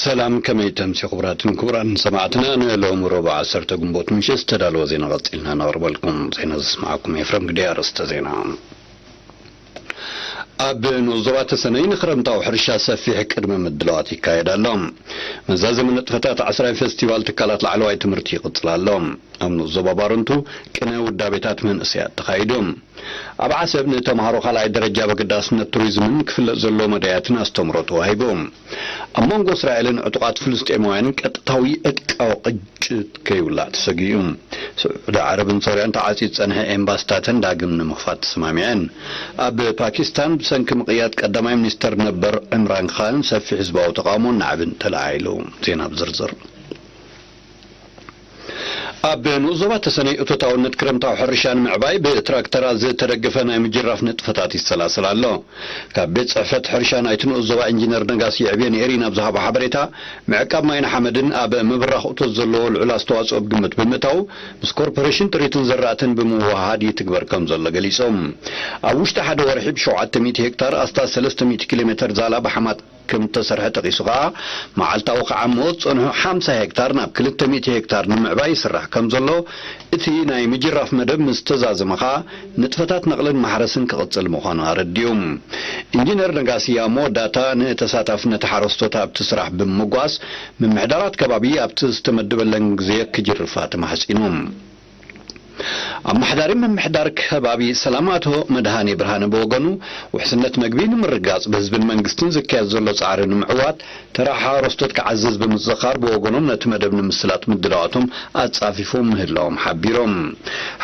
ሰላም፣ ከመይ ተምሲ ክቡራትን ክቡራን ሰማዕትና፣ ንሎሚ ረቡዕ ዓሰርተ ግንቦት ምሸት ዝተዳለወ ዜና ቀጺልና ነቕርበልኩም። ዜና ዘስማዕኩም ኤፍረም ግደ። ኣርእስተ ዜና። ኣብ ንኡስ ዞባ ተሰነይ ንክረምታዊ ሕርሻ ሰፊሕ ቅድመ ምድላዋት ይካየድ ኣሎ። መዛዘሚ ንጥፈታት ዓስራይ ፌስቲቫል ትካላት ላዕለዋይ ትምህርቲ ይቕጽል ኣሎ። ኣብ ንኡስ ዞባ ባረንቱ ቅነ ውዳቤታት መንእሰያት ተኻይዱ። ኣብ ዓሰብ ንተምሃሮ ካልኣይ ደረጃ በገዳስነት ቱሪዝምን ክፍለጥ ዘለዎ መዳያትን ኣስተምሮ ተዋሂቡ። ኣብ መንጎ እስራኤልን ዕጡቓት ፍልስጤማውያንን ቀጥታዊ ዕጥቃዊ ግጭት ከይውላዕ ተሰጊኡ። ስዑዲ ዓረብን ሶርያን ተዓጽዩ ዝጸንሐ ኤምባሲታተን ዳግም ንምኽፋት ተሰማሚዐን። ኣብ ፓኪስታን ብሰንኪ ምቕያድ ቀዳማይ ሚኒስተር ነበር ዕምራን ኻን ሰፊሕ ህዝባዊ ተቓውሞን ናዕብን ተለዓዒሉ። ዜና ብዝርዝር። ኣብ ንኡስ ዞባ ተሰነይ እቶታውነት ክረምታዊ ሕርሻ ንምዕባይ ብትራክተራት ዝተደገፈ ናይ ምጅራፍ ንጥፈታት ይሰላሰል ኣሎ። ካብ ቤት ጽሕፈት ሕርሻ ናይቲ ንኡስ ዞባ ኢንጂነር ነጋሲ የዕብየን ኤሪ ናብ ዝሃቦ ሓበሬታ፣ ምዕቃብ ማይን ሓመድን ኣብ ምብራኽ እቶት ዘለዎ ልዑል ኣስተዋጽኦ ብግምት ብምእታው፣ ምስ ኮርፖሬሽን ጥሪትን ዘራእትን ብምውህሃድ ይትግበር ከም ዘሎ ገሊጾም። ኣብ ውሽጢ ሓደ ወርሒ ብሸውዓተ ሚእቲ ሄክታር ኣስታት ሰለስተ ሚእቲ ኪሎ ሜተር ዛላ ብሓማት ከም እተሰርሐ ጠቒሱ ከኣ፣ መዓልታዊ ክዓምኦ ዝጸንሑ ሓምሳ ሄክታር ናብ ክልተ ሚእቲ ሄክታር ንምዕባይ ይስራሕ ከም ዘሎ፣ እቲ ናይ ምጅራፍ መደብ ምስ ተዛዘመ ከኣ ንጥፈታት ነቕልን ማሕረስን ክቕጽል ምዃኑ ኣረዲኡ። ኢንጂነር ነጋሲ ኣብ መወዳእታ፣ ንተሳታፍነት ሓረስቶት ኣብቲ ስራሕ ብምምጓስ፣ ምምሕዳራት ከባቢ ኣብቲ ዝተመደበለን ግዜ ክጅርፋ ተማሕጺኑ። ኣመሓዳሪ ምምሕዳር ከባቢ ሰላም ኣቶ መድሃኔ ብርሃነ ብወገኑ፣ ውሕስነት መግቢ ንምርግጋጽ ብህዝብን መንግስትን ዝካየድ ዘሎ ጻዕሪ ንምዕዋት ተራ ሓረስቶት ክዓዝዝ ብምዝኻር፣ ብወገኖም ነቲ መደብ ንምስላጥ ምድላዋቶም ኣጻፊፎም ምህላዎም ሓቢሮም።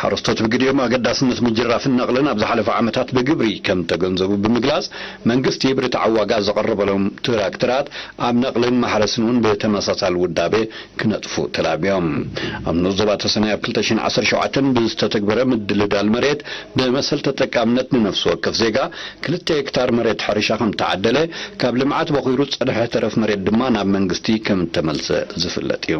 ሓረስቶት ብግዲኦም ኣገዳስነት ምጅራፍን ነቕልን ኣብ ዝሓለፈ ዓመታት ብግብሪ ከም ተገንዘቡ ብምግላጽ፣ መንግስቲ ብርትዓዊ ዋጋ ዘቐረበሎም ትራክተራት ኣብ ነቕልን ማሕረስን እውን ብተመሳሳሊ ውዳቤ ክነጥፉ ተላብዮም። ኣብ ንኡስ ዞባ ተሰነይ ኣብ ክልተ ሽሕን ዓሰርተ ሸውዓተን ብዝተተግበረ ምድልዳል መሬት ብመሰል ተጠቃምነት ንነፍሲ ወከፍ ዜጋ ክልተ ሄክታር መሬት ሕርሻ ከም ተዓደለ፣ ካብ ልምዓት በኺሩ ዝጸንሐ ተረፍ መሬት ድማ ናብ መንግስቲ ከም እተመልሰ ዝፍለጥ እዩ።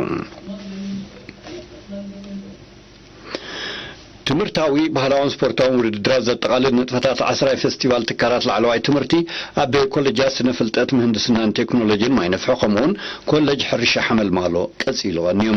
ትምህርታዊ፣ ባህላውን ስፖርታውን ውድድራት ዘጠቓልል ንጥፈታት ዓስራይ ፌስቲቫል ትካላት ላዕለዋይ ትምህርቲ ኣብ ኮለጃት ስነ ፍልጠት፣ ምህንድስናን ቴክኖሎጂን ማይ ነፍሖ፣ ከምኡውን ኮለጅ ሕርሻ ሓመልማሎ ቀጺሉ ቀንዩ።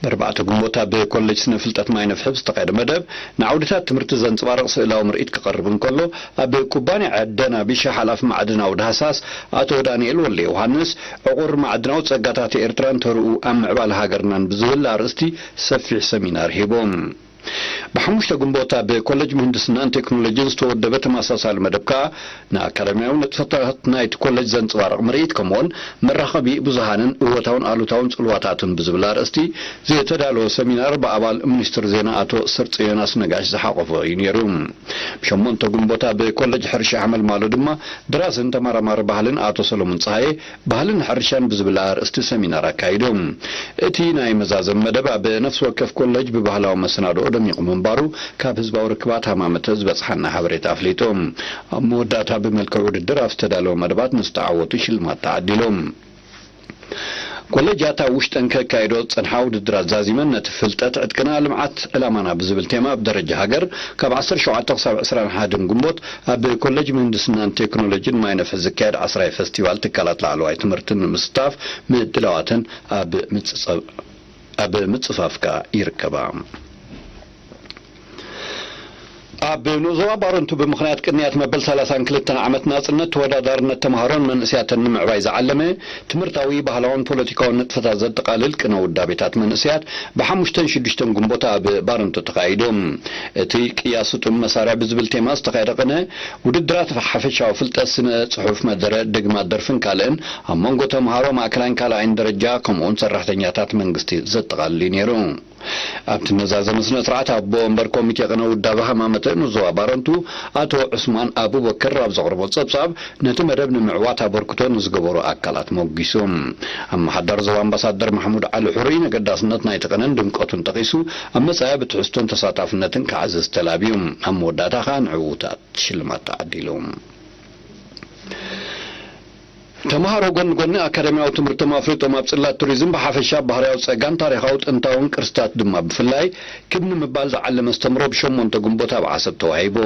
ብኣርባዕተ ግንቦት ኣብ ኮለጅ ስነ ፍልጠት ማይ ነፍሒ ብዝተኻየደ መደብ፣ ንዓውድታት ትምህርቲ ዘንጸባርቕ ስእላዊ ምርኢት ክቐርብ እንከሎ፣ ኣብ ኩባንያ ዐደን ኣቢሻ ሓላፊ ማዕድናዊ ዳህሳስ ኣቶ ዳንኤል ወልደ ዮሃንስ፣ ዕቑር ማዕድናዊ ጸጋታት ኤርትራን ተርኡ ኣብ ምዕባለ ሃገርናን ብዝብል ኣርእስቲ ሰፊሕ ሰሚናር ሂቦም። ብሓሙሽተ ግንቦት ኣብ ኮለጅ ምህንድስናን ቴክኖሎጂን ዝተወደበ ተመሳሳሊ መደብ ከኣ፣ ንኣካዳሚያዊ ንጥፈታት ናይቲ ኮለጅ ዘንጸባርቕ ምርኢት፣ ከምኡውን መራኸቢ ብዙሃንን እወታውን ኣሉታውን ጽልዋታቱን ብዝብል ኣርእስቲ ዝተዳለወ ሰሚናር፣ ብኣባል ሚኒስትር ዜና ኣቶ ሰርጸ ዮናስ ነጋሽ ዝሓቖፈ እዩ ነይሩ። ብሸሞንተ ግንቦት ኣብ ኮለጅ ሕርሻ ሓመልማሎ ድማ፣ ደራስን ተመራማሪ ባህልን ኣቶ ሰሎሞን ጸሃየ፣ ባህልን ሕርሻን ብዝብል ኣርእስቲ ሰሚናር ኣካይዱ። እቲ ናይ መዛዘሚ መደብ ኣብ ነፍሲ ወከፍ ኮለጅ ብባህላዊ መሰናድኦ ደሚቑ ምንባሩ፣ ካብ ህዝባዊ ርክባት ሃማመተ ዝበጽሓና ሓበሬታ ኣፍሊጡ። ኣብ መወዳእታ፣ ብመልክዕ ውድድር ኣብ ዝተዳለወ መደባት ንዝተዓወቱ ሽልማት ተዓዲሉ። ኮለጃት ኣብ ውሽጠን ከካይዶ ዝጸንሓ ውድድራት ዛዚመን፣ ነቲ ፍልጠት ዕጥቅና፣ ልምዓት ዕላማና ብዝብል ቴማ፣ ኣብ ደረጃ ሃገር ካብ ዓሰርተ ሸውዓተ ክሳብ ዕስራን ሓደን ግንቦት ኣብ ኮለጅ ምህንድስናን ቴክኖሎጂን ማይ ነፍሒ ዝካየድ ዓስራይ ፈስቲቫል ትካላት ላዕለዋይ ትምህርትን ንምስታፍ ምድላዋተን ኣብ ምጽጸ-፣ ኣብ ምጽፋፍ ከኣ ይርከባ። ኣብ ንኡስ ዞባ ባረንቱ፣ ብምኽንያት ቅንያት መበል ሰላሳን ክልተን ዓመት ናጽነት፣ ተወዳዳርነት ተምሃሮን መንእስያተን ንምዕባይ ዝዓለመ ትምህርታዊ፣ ባህላውን ፖለቲካውን ንጥፈታት ዘጠቓልል ቅነ ውዳቤታት መንእስያት ብሓሙሽተን ሽዱሽተን ግንቦት ኣብ ባረንቱ ተኻይዱ። እቲ ቅያ ስጡም መሳርዕ ብዝብል ቴማ ዝተኻየደ ቅነ ውድድራት ሓፈሻዊ ፍልጠት፣ ስነ ጽሑፍ፣ መደረ፣ ድግማ፣ ደርፍን ካልእን ኣብ መንጎ ተምሃሮ ማእከላይን ካልኣይን ደረጃ፣ ከምኡውን ሰራሕተኛታት መንግስቲ ዘጠቓልል እዩ ነይሩ። ኣብቲ መዛዘሚ ስነ ስርዓት፣ ኣቦ ወንበር ኮሚቴ ቅነ ውዳበ ሃማመተ ንኡስ ዞባ ባረንቱ ኣቶ ዑስማን ኣቡበከር ኣብ ዘቕረቦ ጸብጻብ፣ ነቲ መደብ ንምዕዋት ኣበርክቶ ንዝገበሩ ኣካላት ሞጒሱ። ኣመሓዳሪ ዞባ ኣምባሳደር ማሕሙድ ዓሊ ሕሩይ፣ ነገዳስነት ናይቲ ቅነን ድምቀቱን ጠቒሱ፣ ኣብ መጻኢ ብትሕዝቶን ተሳታፍነትን ክዓዝዝ ተላብዩ። ኣብ መወዳእታ ከኣ ንዕዉታት ሽልማት ተዓዲሉ። ተምሃሮ ጎኒ ጎኒ ኣካዳሚያዊ ትምህርቶም ኣፍልጦም ኣብ ጽላት ቱሪዝም ብሓፈሻ ባህርያዊ ጸጋን ታሪኻዊ ጥንታውን ቅርስታት ድማ ብፍላይ ክብ ንምባል ዝዓለመ ኣስተምሮ ብሸሞንተ ግንቦት ኣብ ዓሰብ ተዋሂቡ።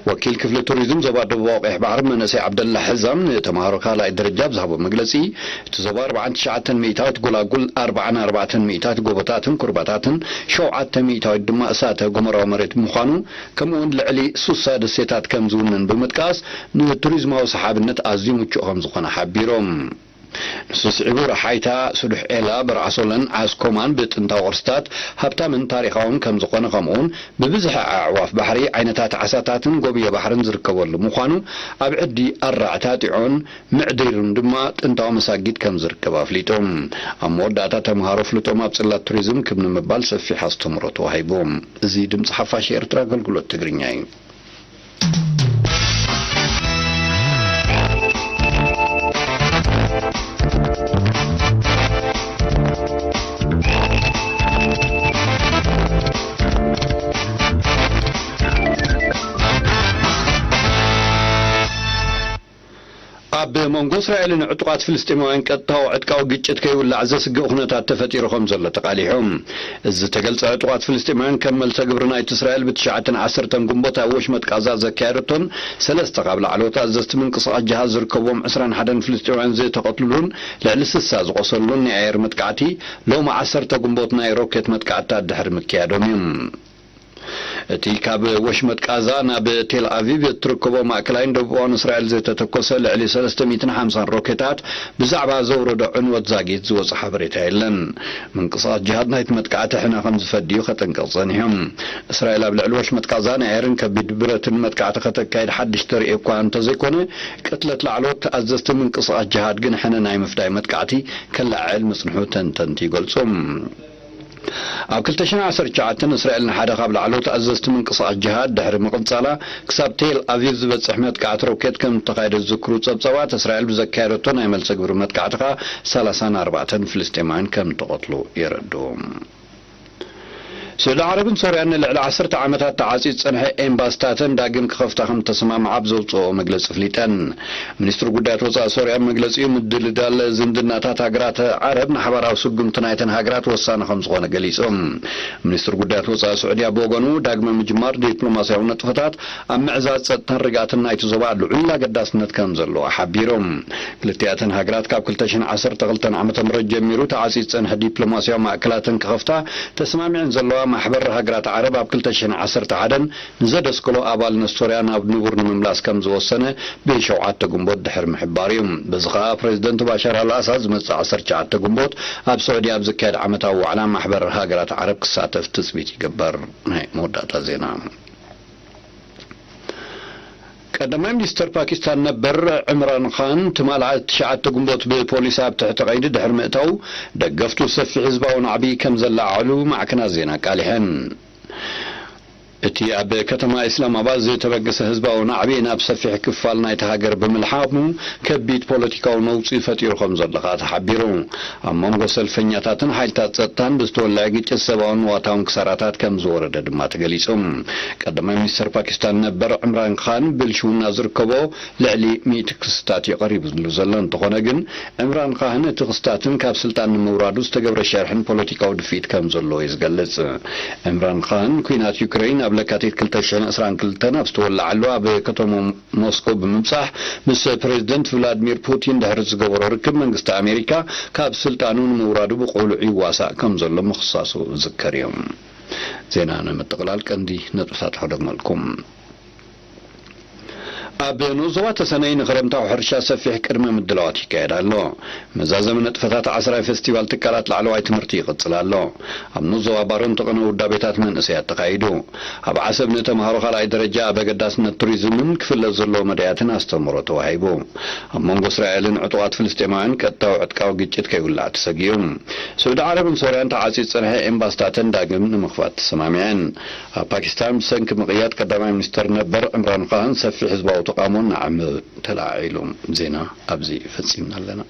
ወኪል ክፍሊ ቱሪዝም ዞባ ደቡባዊ ቀይሕ ባሕሪ መንእሰይ ዓብደላ ሕዛም ንተምሃሮ ካልኣይ ደረጃ ብዝሃቦ መግለጺ፣ እቲ ዞባ ኣርብዓን ትሽዓተን ሚእታዊት ጎላጉል፣ ኣርብዓን ኣርባዕተን ሚእታዊት ጎቦታትን ኩርባታትን፣ ሸውዓተ ሚእታዊት ድማ እሳተ ጎመራዊ መሬት ብምዃኑ፣ ከምኡውን ልዕሊ ሱሳ ደሴታት ከም ዝውንን ብምጥቃስ፣ ንቱሪዝማዊ ሰሓብነት ኣዝዩ ምቹእ ከም ዝኾነ ሓቢሮም። ንሱ ስዒቡ ረሓይታ፣ ስዱሕ ዔላ፣ በርዓሶለን ዓስኮማን ብጥንታዊ ቅርስታት ሃብታምን ታሪኻውን ከም ዝኾነ፣ ከምኡውን ብብዝሒ ኣዕዋፍ ባሕሪ፣ ዓይነታት ዓሳታትን ጎብየ ባሕርን ዝርከበሉ ምዃኑ፣ ኣብ ዕዲ ኣራዕታ ጢዖን ምዕዲርን ድማ ጥንታዊ መሳጊድ ከም ዝርከብ ኣፍሊጡ። ኣብ መወዳእታ ተምሃሮ ፍልጦም ኣብ ጽላት ቱሪዝም ክብ ንምባል ሰፊሕ ኣስተምህሮ ተዋሂቡ። እዚ ድምጺ ሓፋሽ ኤርትራ ኣገልግሎት ትግርኛ እዩ። ኣብ መንጎ እስራኤልን ዕጡቓት ፍልስጤማውያን ቀጥታዊ ዕጥቃዊ ግጭት ከይውላዕ ዘስግእ ኩነታት ተፈጢሩ ከም ዘሎ ተቓሊሑ። እዚ ዝተገልጸ ዕጡቓት ፍልስጤማውያን ከም መልሰ ግብሪ ናይቲ እስራኤል ብትሽዓተን ዓሰርተን ግንቦት ኣብ ወሽመጥ ቃዛ ዘካየደቶን ሰለስተ ካብ ላዕለዎት ኣዘዝቲ ምንቅስቓስ ጅሃድ ዝርከብዎም ዕስራን ሓደን ፍልስጤማውያን ዝተቐትሉሉን ልዕሊ ስሳ ዝቖሰሉሉን ናይ ኣየር መጥቃዕቲ ሎሚ ዓሰርተ ግንቦት ናይ ሮኬት መጥቃዕትታት ድሕሪ ምክያዶም እዩ። እቲ ካብ ወሽመጥ ቃዛ ናብ ቴል ኣቪቭ እትርከቦ ማእከላይን ደቡባውን እስራኤል ዝተተኮሰ ልዕሊ ሰለስተ ሚእትን ሓምሳን ሮኬታት ብዛዕባ ዘውረዶ ዕንወት ዛጊት ዝወጸ ሓበሬታ የለን። ምንቅስቓስ ጅሃድ ናይቲ መጥቃዕቲ ሕነ ከም ዝፈድዩ ከጠንቅቕ ጸኒሑ። እስራኤል ኣብ ልዕሊ ወሽመጥ ቃዛ ናይ ኣየርን ከቢድ ብረትን መጥቃዕቲ ከተካይድ ሓድሽ ተርኢ እኳ እንተዘይኮነ፣ ቅትለት ላዕለዎት ኣዘዝቲ ምንቅስቓስ ጅሃድ ግን ሕነ ናይ ምፍዳይ መጥቃዕቲ ከለዓዕል ምጽንሑ ተንተንቲ ይገልጹ። ኣብ ክልተ ሽሕን ዓሰርተ ትሽዓተን እስራኤል ንሓደ ካብ ላዕለዎት ኣዘዝቲ ምንቅስቓስ ጅሃድ ድሕሪ ምቕጻላ፣ ክሳብ ቴል ኣቪቭ ዝበጽሕ መጥቃዕቲ ሮኬት ከም እተኻየደ ዝዝክሩ ጸብጻባት፣ እስራኤል ብዘካየደቶ ናይ መልሰ ግብሪ መጥቃዕቲ ከኣ ሰላሳን ኣርባዕተን ፍልስጤማውያን ከም እተቐትሉ የረድኡ። ስዑዲ ዓረብን ሶርያን ንልዕሊ ዓሰርተ ዓመታት ተዓጽዩ ዝጸንሐ ኤምባሲታተን ዳግም ክኸፍታ ከም እተሰማምዓ ኣብ ዘውጽኦ መግለጺ ኣፍሊጠን። ሚኒስትሪ ጉዳያት ወጻኢ ሶርያ ኣብ መግለጺኡ፣ ምድልዳል ዝምድናታት ሃገራት ዓረብ ንሓባራዊ ስጉምቲ ናይተን ሃገራት ወሳኒ ከም ዝኾነ ገሊጹ። ሚኒስትሪ ጉዳያት ወጻኢ ስዑድያ ብወገኑ፣ ዳግመ ምጅማር ዲፕሎማስያዊ ንጥፈታት ኣብ ምዕዛዝ ጸጥታን ርግኣትን ናይቲ ዞባ ልዑል ኣገዳስነት ከም ዘለዎ ሓቢሩ። ክልቲኣተን ሃገራት ካብ ክልተ ሽሕን ዓሰርተ ክልተን ዓመተ ምህረት ጀሚሩ ተዓጽዩ ዝጸንሐ ዲፕሎማስያዊ ማእከላተን ክኸፍታ ተሰማሚዐን ዘለዋ፣ ማሕበር ሃገራት ዓረብ ኣብ ክልተ ሽሕን ዓሰርተ ሓደን ንዘደስከሎ ኣባልነት ሶርያ ናብ ንቡር ንምምላስ ከም ዝወሰነ ብሸውዓተ ግንቦት ድሕሪ ምሕባር እዩ። በዚ ኸኣ ፕሬዝደንት ባሻር ኣልኣሳድ ዝመጽእ ዓሰርተ ትሽዓተ ግንቦት ኣብ ስዑዲ ኣብ ዝካየድ ዓመታዊ ዋዕላ ማሕበር ሃገራት ዓረብ ክሳተፍ ትጽቢት ይግበር። ናይ መወዳእታ ዜና። ቀዳማይ ሚኒስተር ፓኪስታን ነበር ዕምራን ኻን ትማሊ ትሽዓተ ግንቦት ብፖሊስ ኣብ ትሕቲ ቀይዲ ድሕሪ ምእታዉ፣ ደገፍቱ ሰፊሕ ህዝባዊ ናዕቢ ከም ዘለዓዕሉ ማዕከናት ዜና ኣቃሊሐን። እቲ ኣብ ከተማ ኢስላማባድ ዝተበገሰ ህዝባዊ ናዕቢ ናብ ሰፊሕ ክፋል ናይቲ ሃገር ብምልሓሙ፣ ከቢድ ፖለቲካዊ ነውጺ ፈጢሩ ከም ዘሎ ከኣ ተሓቢሩ። ኣብ መንጎ ሰልፈኛታትን ሓይልታት ጸጥታን ብዝተወልዐ ግጭት ሰብኣውን ንዋታውን ክሳራታት ከም ዝወረደ ድማ ተገሊጹ። ቀዳማይ ሚኒስተር ፓኪስታን ነበር ዕምራን ኻን ብልሽውና ዝርከቦ ልዕሊ ሚእቲ ክስታት እዩ ቀሪብሉ ዘሎ። እንተኾነ ግን፣ ዕምራን ኻን እቲ ክስታትን ካብ ስልጣን ንምውራዱ ዝተገብረ ሸርሕን ፖለቲካዊ ድፍኢት ከም ዘለዎ እዩ ዝገልጽ። ዕምራን ኻን፣ ኲናት ዩክረይን ኣብ ለካቲት ክልተ ሽሕን ዕስራን ክልተን ኣብ ዝተወልዓሉ ኣብ ከተማ ሞስኮ ብምብጻሕ፣ ምስ ፕሬዝደንት ቭላድሚር ፑቲን ድሕሪ ዝገበሮ ርክብ፣ መንግስቲ ኣሜሪካ ካብ ስልጣኑ ንምውራዱ ብቕሉዕ ይዋሳእ ከም ዘሎ ምኽሳሱ ዝዝከር እዩ። ዜና ንምጥቕላል ቀንዲ ነጥብታት ክደግመልኩም። ኣብ ንኡስ ዞባ ተሰነይ ንክረምታዊ ሕርሻ ሰፊሕ ቅድመ ምድላዋት ይካየድ ኣሎ። መዛዘሚ ንጥፈታት ዓስራይ ፈስቲቫል ትካላት ላዕለዋይ ትምህርቲ ይቕጽል ኣሎ። ኣብ ንኡስ ዞባ ባሮ ንተቐነው ውዳቤታት መንእሰያት ተኻይዱ። ኣብ ዓሰብ ንተምሃሮ ካልኣይ ደረጃ ኣብ ኣገዳስነት ቱሪዝምን ክፍለጥ ዘለዎ መዳያትን ኣስተምህሮ ተዋሂቡ። ኣብ መንጎ እስራኤልን ዕጡቓት ፍልስጤማውያን ቀጥታዊ ዕጥቃዊ ግጭት ከይውላዕ ተሰጊኡ። ስዑዲ ዓረብን ሶርያን ተዓጽዩ ዝጸንሐ ኤምባሲታተን ዳግም ንምኽፋት ተሰማሚዐን። ኣብ ፓኪስታን ብሰንኪ ምቕያድ ቀዳማይ ሚኒስተር ነበር ዕምራን ኻን ሰፊሕ ህዝባዊ ተቓውሞን ናዕቢ ተለዓዒሉ። ዜና ኣብዚ ፈጺምና ኣለና።